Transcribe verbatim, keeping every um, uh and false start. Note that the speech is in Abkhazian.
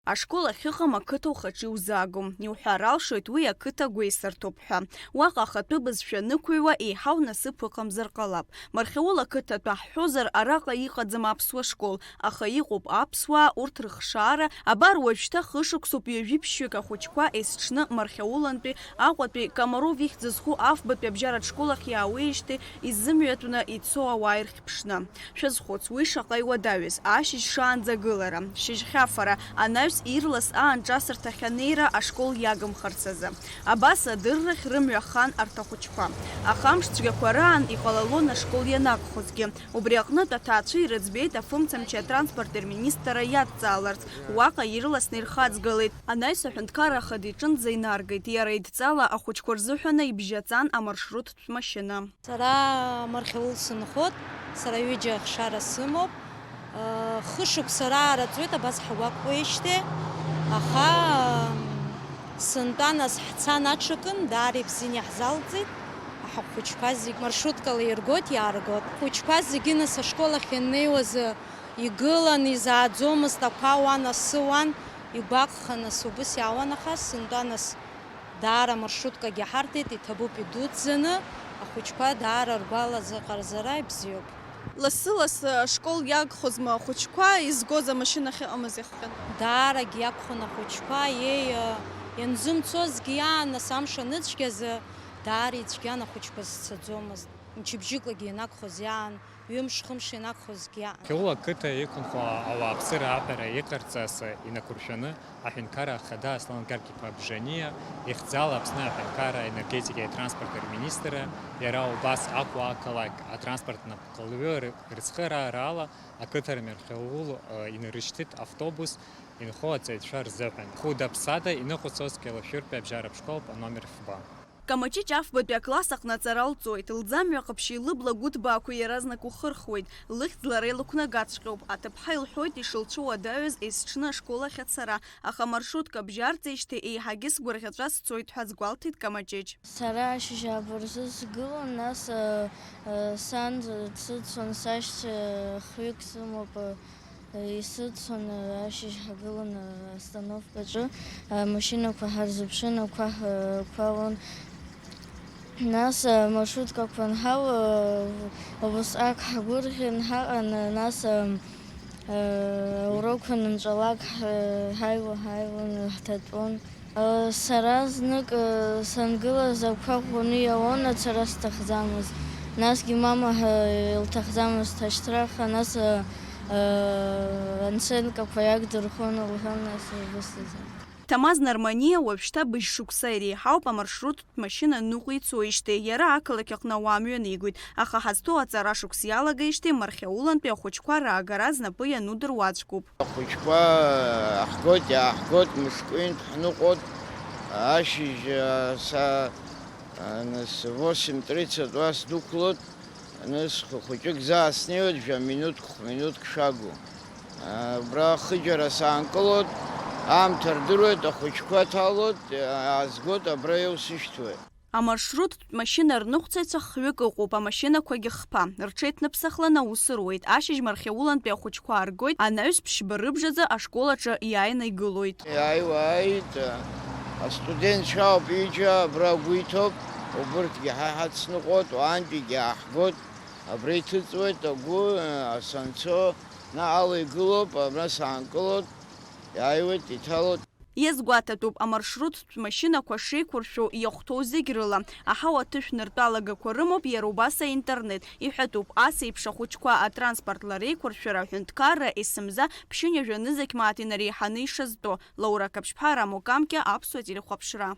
Ашкол ахьыҟам ақыҭа ухаҿы иузаагом. Иуҳәар алшоит уи ақыҭа гәеисырҭоуп ҳәа. Уаҟа ахатәы бызшәа анықәыҩуа еиҳау насыԥ ыҟамзар ҟалап. Мархьаул ақыҭа ҳәа ҳҳәозар, араҟа иҟаӡам аԥсуа школ, аха иҟоуп аԥсуаа, урҭ рыхшаара, абар уажәшьҭа хышықәсоуп ҩажәи ԥшьҩык ахәыҷқәа есҽны Мархьаулантәи Аҟәатәи Комаров ихьӡ зху афбатәи абжьаратә школ ахь иаауеижьҭеи изымҩатәны ицо ауаа ирхьыԥшны. Шәазхәыц, уи шаҟа иуадаҩыз, ашьыжь шаанӡа агылара, шьыжьхьафара, анаҩс ирлас аанҿасырҭахь анеира ашкол иагымхарц азы. Абас адыррахь рымҩа хан арҭ ахәыҷқәа. Аха амш цәгьақәа раан иҟалалон ашкол ианакәхозгьы. Убри аҟнытә аҭаацәа ирыӡбеит афымцамчи атранспорти рминистрра иадҵааларц, уаҟа ирласны ирхаҵгылеит. Анаҩс аҳәынҭқарра ахада иҿынӡа инаргеит, иара идҵала ахәыҷқәа рзыҳәаны ибжьаҵан амаршруттә машьына. Сара Мархьаул сынхоит, сара ҩыџьа ахшара сымоуп. Хышықәса раара ҵуеит абас ҳгәаҟуеижьҭеи, аха сынтәа нас ҳцан аҽакын, даара ибзианы иаҳзалҵит. Ҳхәыҷқәа зегь маршруткала иргоит, иааргоит. Ҳхәыҷқәа зегьы нас ашкол ахь ианнеиуаз игылан, изааӡомызт, ақәа ауан, асы ауан, игәаҟханы ас убыс иаауан, аха сынтәа нас даара амаршруткагьы ҳарҭеит, иҭабуп идуӡӡаны, ахәыҷқәа даара ргәалазыҟазаара ибзиоуп. Лассы-лассы ашкол иагхозма ахәыҷқәа изгоз амашьына ахьыҟамыз иахҟьаны? Даарагь иагхон ахәыҷқәа, еи, ианзымцозгьы иаан, нас амш аныцәгьазы, даара ицәгьан, ахәыҷқәа зцаӡомызт. Мчыбжьыклагьы ианакәхоз иаан, ҩымш-хымш ианакәхозгьы иаан. Хьаул ақыҭа иқәынхо ауааԥсыра аҳәара иҟарҵаз инақәыршәаны, аҳәынҭқарра ахада Аслан Гарк-иԥа Бжаниа ихьӡала Аԥсны аҳәынҭқарра аенергетикеи атранспорти рминистрра, иара убас Аҟәа ақалақь атранспорт напхгаҩы рыцхыраара ала, ақыҭа Мархьаул инарышьҭит автобус инхо аҵаҩцәа рзыҳәан. Хәыда-ԥсада иныҟәцоз Кьалашәыртәи абжьаратә школп, аномер фба. Камаҷыҷ афбатәи акласс аҟны аҵара лҵоит, лӡамҩа ҟаԥшьи лыбла гәыҭбаақәеи иаразнак ухырхуеит, лыхьӡ лара илықәнагаҵәҟьоуп. Аҭыԥҳа илҳәоит ишылцәуадаҩыз есҽны ашкол ахь ацара, аха амаршрутка бжьарҵеижьҭеи еиҳагьы сгәырӷьаҵәа сцоит ҳәа азгәалҭеит Камаҷыҷ. Сара ашьыжь ааба рзы сгылан, нас, э, э, сан дсыцәон, сашьцәа хҩык сымоуп, э, Исыцәон, ашьыжь ҳгылан астановкаҿы, амашьынақәа ҳарзыԥшын, ақәа ҳақәалон. Нас амаршруткақәа анҳау, убысҟак ҳгәырӷьан ҳаҟан, нас аурокқәа анынҵәалак ҳаиуа, ҳаиуан, ҳҭатәон. Сара знык сангылаз ақәа ӷәӷәаны иауан, ацара сҭахӡамызт. Насгьы мама илҭахӡамызт ҳашьҭра, аха нас анценкақәа иагдырхәон лҳәон, нас убыс азы. Ҭамаз Нарманиа уажәшьҭа быжь шықәса иреиҳауп амаршруттә машьына ныҟәицоижьҭеи, иара ақалақь аҟны ауаа мҩаникуеит, аха ҳазҭоу аҵара шықәс иалагеижьҭеи Мархьаулантәи ахәыҷқәа раагара знапы иану дыруаӡәкуп. Ахәыҷқәа ҳгоит, иааҳгоит, мышкәинтә ҳныҟәоит, ашьыжь, са, нас, восемь тридцать уа сдәықәлоит, нас, хәыҷык заа снеиуеит, жәа минуҭк, хә-минуҭк шагу. Убра хыџьара саанкылоит, аамҭа рдыруеит, ахәыҷқәа ҭалоит, аазгоит, абра иоусышьҭуеит. Амаршруттә машьына рныҟәцаҩцәа хҩык ыҟоуп, амашьынақәагьы хԥа. Рҽеиҭныԥсахланы аус руеит. Ашьыжь Мархьаулантәи ахәыҷқәа ааргоит, анаҩс ԥшьба рыбжазы ашкол аҿы иааины игылоит. Иааиуа ааит, астудентцәа ауп ҩыџьа абра агәы иҭоуп, убырҭгьы ҳа иҳацныҟәоит, уаантәигьы ааҳгоит, абра иҭыҵуеит агәы, санцо, наҟ ала игылоуп, абра саанкылоит, иааиуеит, иҭалоит. Иазгәаҭатәуп, амаршруттә машьынақәа шеиқәыршәоу иахәҭоу зегь рыла аҳауа аҭышә ныртәалагақәа рымоуп, иара убас аинтернет. Иҳәатәуп, ас еиԥш ахәыҷқәа атранспорт лареиқәыршәара аҳәынҭқарра есымза ԥшьынҩажәа нызқь мааҭ инареиҳаны ишазтәу. Лаура Каԥшьԥҳа, Рамо Камкьа, Аԥсуа телехәаԥшра.